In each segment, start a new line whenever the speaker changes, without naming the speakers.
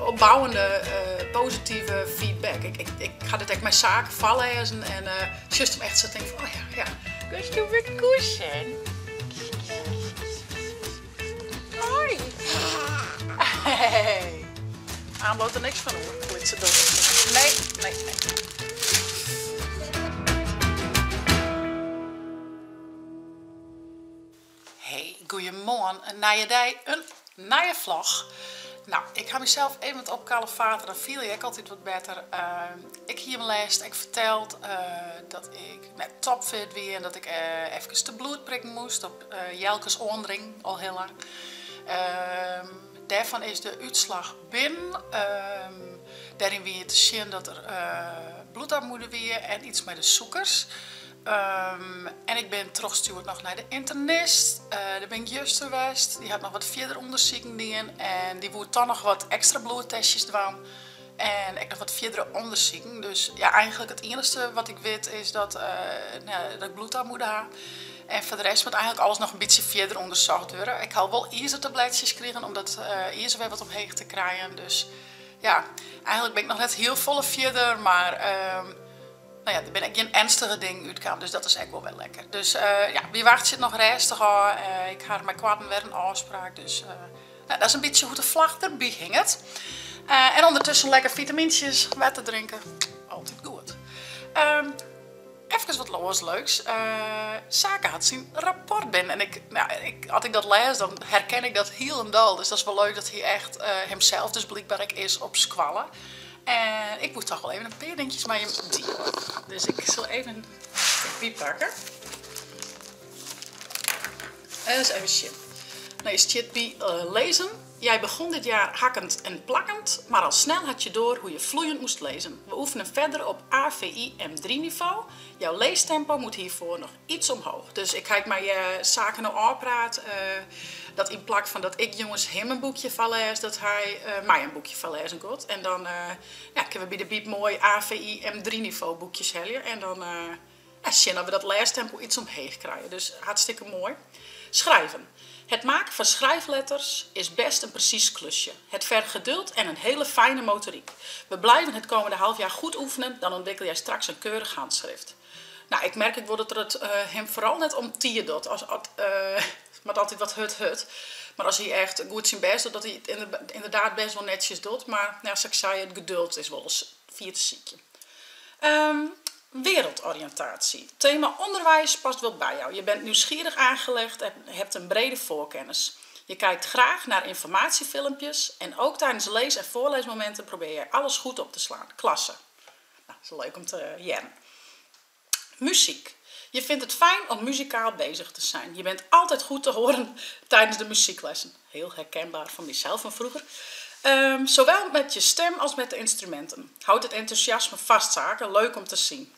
Opbouwende, positive feedback. Ik, ik ha dit ek mei Sake foarlêzen en sjochst him echt sa tinken fan, oh ja, ja.
Wolsto wer koesen?
Hoi! Hey! Aan bliuwt der niks fan oer, lytse dochterke. Nee, nee, nee. Hey, goeiemoarn. In nije dei, in nije vlog. Nou, ik ha mysels even wat opkalefate, dan fiel je ek altyd wat better. Ik hie him lêst ek ferteld dat ik net topfit wie en dat ik efkes te bloedprikken moast op Jelkes oandringen al hiel lang. Dêrfan is de útslach binnen. Dêryn wie te sjen dat der bloedarmoede wie en iets mei de sûkers. En ik bin trochstjoerd noch nei de ynternist. Dêr bin ik juster west. Dy hat noch wat fierder ûndersiken dien en dy woe toch noch wat ekstra bloedtestjes dwaan en ek noch wat fierdere ûndersiken. Dus ja, eigenlik it iennichste wat ik wit is dat, no ja, dat ik bloedarmoede ha. En foar de rest moat eigenlik alles noch in bytsje fierder ûndersocht wurde. Ik ha wol izertabletsjes krigen om dat izer wer wat omheech te krijen. Dus ja, eigenlik bin ik noch net hiel folle fierder, mar No ja, der binne ek gjin ernstige dingen útkaam, dus dat is ek wol wer lekker. Dus ja, wy wachtsje it noch rêstich ôf. Ik ha meikoarten wer in ôfspraak, dus no, dat is in bytsje hoe't de flach derby hinget. En ûndertusken lekker fitamyntsjes, wetter drinke, altyd goed. Efkes wat oars leuks, Sake hat syn rapport binnen en ik, no, ik, as ik dat lês dan herken ik dat hielendal. Dus dat is wol leuk dat hy echt himsels dus blykber ek is op skoalle. En ik woe toch wol even in pear dinkjes mei jim diele. Dus ik sil even derby pakke. Eens even sjen. No, hjir stiet by lezen. Jij begon dit jaar hakkend en plakkend, maar al snel had je door hoe je vloeiend moest lezen. We oefenen verder op AVI M3 niveau. Jouw leestempo moet hiervoor nog iets omhoog. Dus ik ha ek mei Sake no ôfpraat dat yn plak fan dat ik jûns him in boekje foarlês, dat hy my in boekje foarlêzen giet. En dan ja, kinne we by de byb moai AVI M3 nivo boekjes helje en dan ja, sjen oft we dat lêstempo iets omheech krije. Dus hartstikke moai. Schrijven. Het maken van schrijfletters is best een precies klusje. Het vergt geduld en een hele fijne motoriek. We blijven het komende half jaar goed oefenen, dan ontwikkel jij straks een keurig handschrift. Nou, ik merk ek wol dat er it him foaral net om tiid docht. As, as, it moat altyd wat hurd hurd. Mar as hy echt goed syn bêst docht, dat hy it ynderdaad bêst wol netsjes docht. Mar, ja, sa't ik sei, it geduld is wolris fier te sykjen. Wereldoriëntatie. Thema onderwijs past wel bij jou. Je bent nieuwsgierig aangelegd en hebt een brede voorkennis. Je kijkt graag naar informatiefilmpjes en ook tijdens lees- en voorleesmomenten probeer je alles goed op te slaan. Klasse. Nou, dat is leuk om te hearren. Muziek. Je vindt het fijn om muzikaal bezig te zijn. Je bent altijd goed te horen tijdens de muzieklessen. Heel herkenbaar van mijzelf van vroeger. Zowel met je stem als met de instrumenten. Houd het enthousiasme vast, Sake. Leuk om te zien.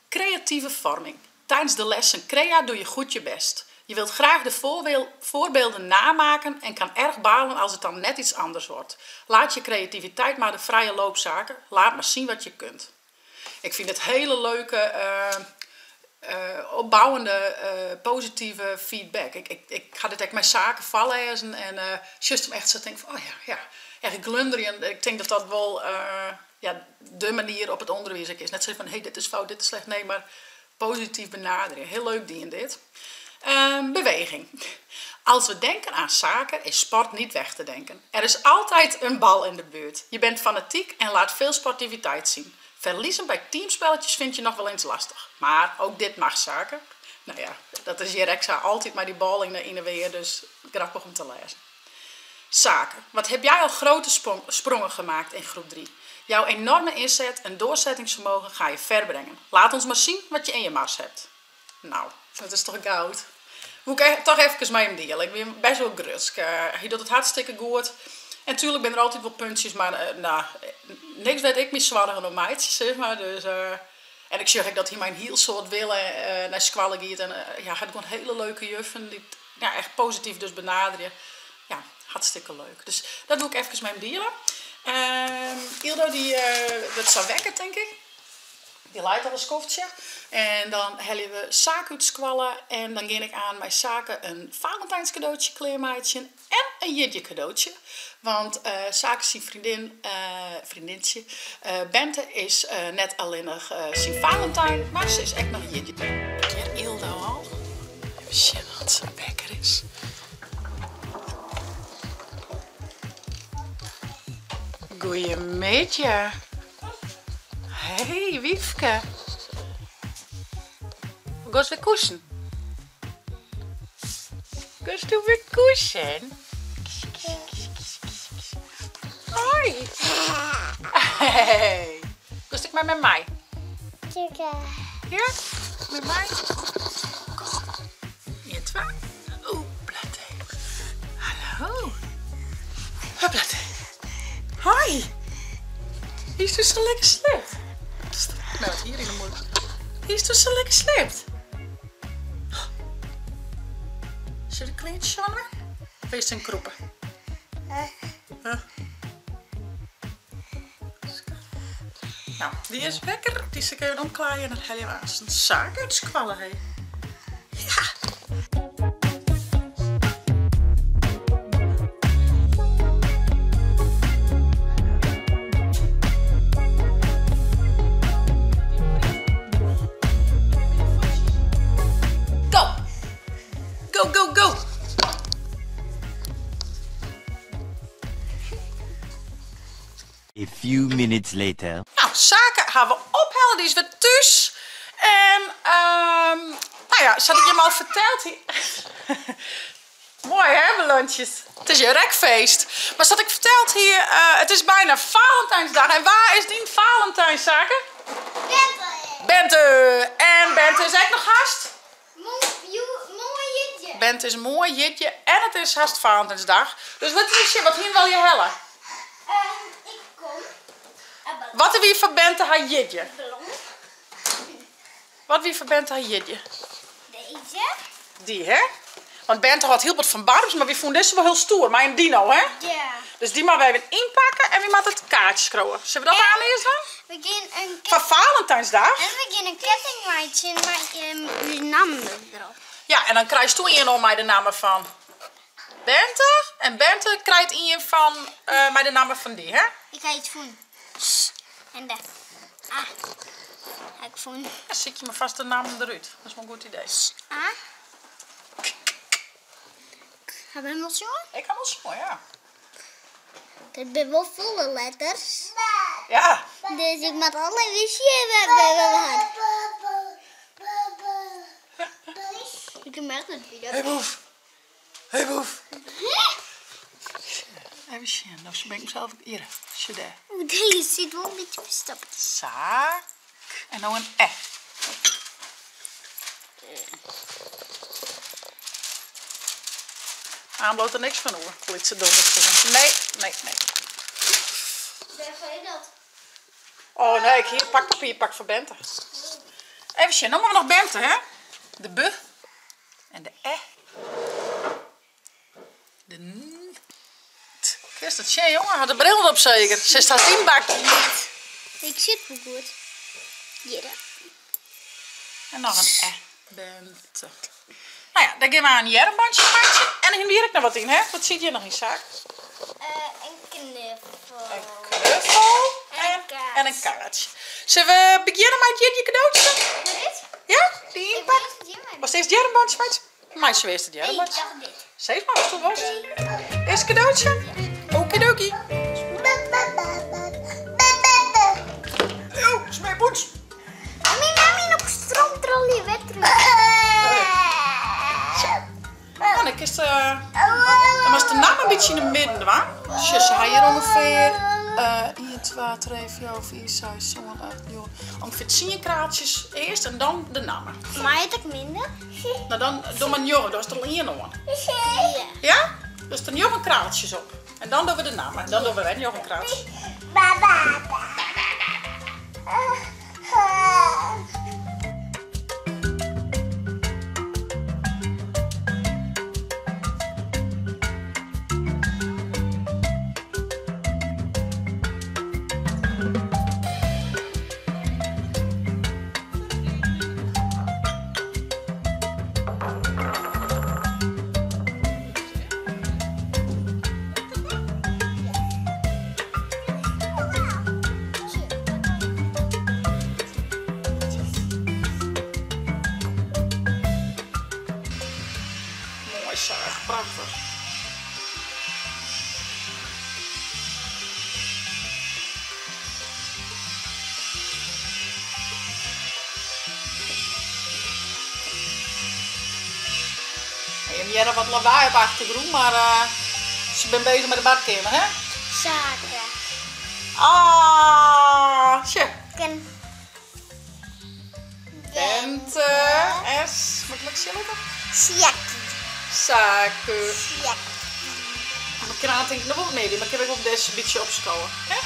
Creatieve vorming. Tijdens de lessen Crea doe je goed je best. Je wilt graag de voorbeelden namaken en kan erg balen als het dan net iets anders wordt. Laat je creativiteit maar de vrije loop, Sake. Laat maar zien wat je kunt. Ik fyn it hiele leuke, opbouwende, positive feedback. Ik, ik, ik ha dit ek mei Sake foarlêzen en sjochst him echt sa tinken fan, oh ja, ja. Echt glunderjen. Ik tink dat dat wol, ja, de manier op it ûnderwiis ek is. Net sizze fan, hé, dit is fout, dit is slecht. Nee, mar posityf benaderje. Hiel leuk dien dit. Beweging. Als we denken aan Sake is sport niet weg te denken. Er is altijd een bal in de buurt. Je bent fanatiek en laat veel sportiviteit zien. Verliezen bij teamspelletjes vind je nog wel eens lastig. Maar ook dit mag, Sake. Nou ja, dat is hjir ek sa. Altyd mei dy bal yn 'e weer, dus grappich om te lêzen. Sake, wat heb jij al grote sprongen gemaakt in groep 3. Jouw enorme inzet en doorzettingsvermogen ga je ver brengen. Laat ons maar zien wat je in je mars hebt. Nou, dat is toch goud. Woe ik toch efkes mei him diele. Ik bin best wol grutsk. Hy docht it hartstikke goed. En tuerlik binne der altyd wol puntsjes, mar no, niks wêr't ik my soargen om meitsje, sis mar. Dus, en ik sjoch ek dat hy mei in hiel soad wille nei skoalle giet en ja, hat gewoan hiele leuke juffen dy't ja, echt posityf dus benaderje. Ja, hartstikke leuk. Dus dat woe ik efkes mei him diele. Yldo dy wurdt sa wekker, tink ik. Dy leit al in skoftsje. En dan helje we Sake út skoalle en dan gean ik aan mei Sake in Valentijnskadootje klearmeitsjen en in jierdei-kadootsje. Want Sake syn vriendin, vriendintsje, Bente is net allinnich syn Valentijn, mar se is ek noch jierdei. Hjir Yldo al. Even sjen oft se wekker is. Goeiemiddei. Hey Wiefke. Gost wer koesen? Gosto wer koesen? Hoi. Hey. Gost ek mei mei my? Ja? Mei my? Kom. 1, 2. Oeplaté. Hallo. Huplaté. Hoi. Hiest sa lekker sliept? No, wat hier yn de mûle. Hiest sa lekker sliept? Sil ik kleantsjes oan? Of is it in krûpe? Huh? No, dy is wekker. Dy sil ik even omklaaie en dan helje we aanst Sake út skoalle. Hey. Ja. Go! Go, go, go!
A few minutes later.
No, Sake ha we ophelle, dy is wer thús. En no ja, sa't ik jim al ferteld hie. Moai hè, ballontsjes. It is hjir ek feest. Mar sa't ik ferteld hie, it is bijna Valentijnsdag. En wa is dyn Valentijn, Sake?
Bente.
Bente. En Bente is ek noch hast?
Moai jierdei.
Bente is moai jierdei en it is hast Valentijnsdag. Dus lit ús sjen, wat hiene we allegear helle?
Ik kom.
Wat wie foar Bente har jierdei?
Ballon.
Wat wie foar Bente har jierdei?
Deze.
Dy, hè? Want Bente hâldt hiel wat fan Barbies, mar wy fûnen dizze wol hiel stoer, mei in dino, hè?
Ja.
Dus dy moatte we even ynpakke en wy moatte it kaartsje skriuwe. Sille we dat aan earst dwaan?
We gean in
Foar Valentijnsdag?
En we gean in ketting meitsjen mei ús nammen derop.
Ja, en dan krijst ien oan mei de namme fan Bente en Bente krijt ien fan mei de namme fan dy, hè?
Ik ha iets fûn. En de A ha ik fûn.
Ja, sykje mar fast de nammen derút. Dat is wol in goed idee.
A. Ha we him al sjoen?
Ik ha him al sjoen, ja.
It binne wol folle letters.
Ja.
Dus ik moat al even sjen wêr we hat. Ik merk het wieder.
Hey boef. Hey boef. Even sjen, no ben ik mezelf hier. Sjoch dêr.
Oeh, deze zit wol in bytsje ferstopt.
Sa. En no in E. Aan bliuwt der niks fan oer, lytse dondersteen. Nee, nee, nee.
Wêr foar is dat?
Oh nee, ik hie pakpapier pak foar Bente. Even sjen, no moatte we noch Bente, hè? De B en de E. De N. T. Kinst it sjen, jonge? Hat de bril op seker? Sitst hast yn bakje.
Ik sit wol goed. Hjir.
En noch in E. Bente. No ja, dêr gean we in earmbandje meitsjen. En dan hier ek noch wat yn, hè? Wat sit hjir noch yn, Saak?
In knuffel.
In knuffel. En in kaartsje. Sille we begjinne mei it jierdei kadootje?
Mei dit?
Ja, dy ynpakt.
Ik wol earst it
Wolst earst it earmbandje meitsje? Meitsje we earst it earmbandje.
Nee, ik dacht dit.
Sis mar watsto wolst. Earst kadootje? Okidoki. Oh, smeerpoets.
Mami, mami, noch stroomtrolley wetter.
Nou, dan kinst, dan moatst de namme in bytsje yn de midden dwaan. Sjoch, se ha hjir ûngefear 1, 2, 3, 4, 5, 6, 7, 8, 9, ûngefear 10 kraaltsjes earst en dan de namme.
Mei it ek minder?
No dan doch mar njoggen, dochst der al ien oan.
Ja.
Ja? Dochst der njoggen kraaltsjes op. En dan dogge we de namme. Dan dogge we wer njoggen kraaltsjes. Hearre wat lawaai op de achtergrûn, mar se binne bezich mei de badkeamer, hè?
Sake.
Ah, sjoch.
Ken.
Bente, S. Moat ik sjen litte?
Sjekkie.
Sake.
Sjekkie.
We kinne aan tinke, noch wol wat mear, maar kinne we ek wol dizze bytsje opskowe, hè?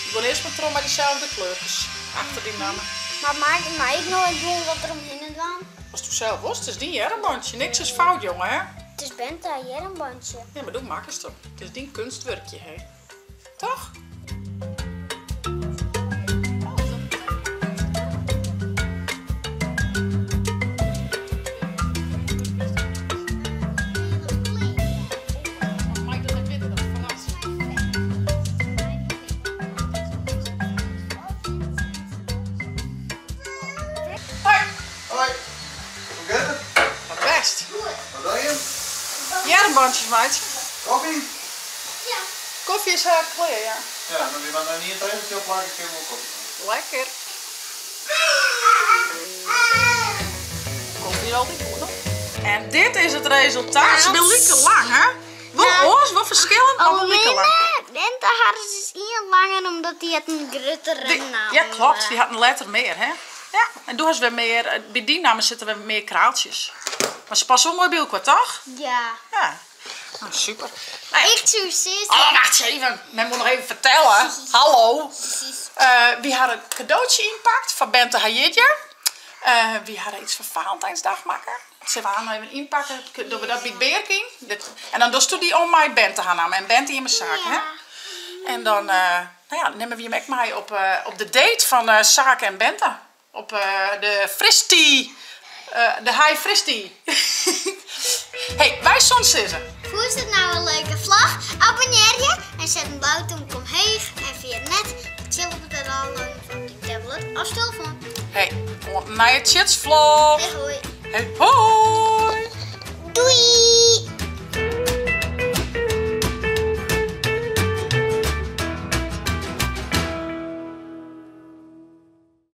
Ik gean earst mar troch mei dyselde kleurkes achter dyn namme.
Maar maak it my ek noch even doen wat der omhinne dwaan?
Ast do sels wolst, it is dyn earmbantsje. Niks is fout, jonge, hè?
It is Bente har earmbantsje.
Ja, mar do makkest him. It is dyn kunstwurkje, hè? Toch? Hoi.
Hoi. Hoe giet it?
Wat bêst.
Wat dogge je?
Earmbantsjes meitsje.
Koffie?
Ja.
Koffie is klear, ja.
Ja, mar wy moatte noch ien tegeltje opplakke, kinne we wol koffie meitsje.
Lekker. Koffie is altyd goed, hoor. En dit is it resultaat. Se binne like lang, hè? Wol oars, wol ferskillend, mar wol like lang.
Bente harres is ien langer omdat dy hat in gruttere namme.
Ja, kloppet. Dy hat in letter mear, hè? Ja, en do hast wer mear, by dyn namme sitte wer mear kraaltsjes. Mar se passe wol moai by elkoar, toch?
Ja.
Ja. Nou, super. Nou ja.
Ik soe sizze.
Oh, wacht even. Men moet noch even fertelle. Hallo. Wy hawwe in kadootsje ynpakt foar Bente har jierdei. Wy hawwe iets foar Valentijnsdag makke. Sille we har noch even ynpakke? Dogge we dat by it bearke yn? En dan dochsto dy om mei Bente har namme en Bente jimme Sake, hè?
Ja.
En dan, no ja, nimme we jim ek mei op de date fan Sake en Bente. Op de Fristie, de High Fristie. Hey, wy soene sizze.
Fûnst it no in leuke vlog? Abonnearje en set in blau toemke omheech en ferjit net de tsjil op te rollen op dyn tablet of telefoan.
Hey, oant in nije Tsjitsvlog.
Hey hoi.
Hey hoi.
Doei.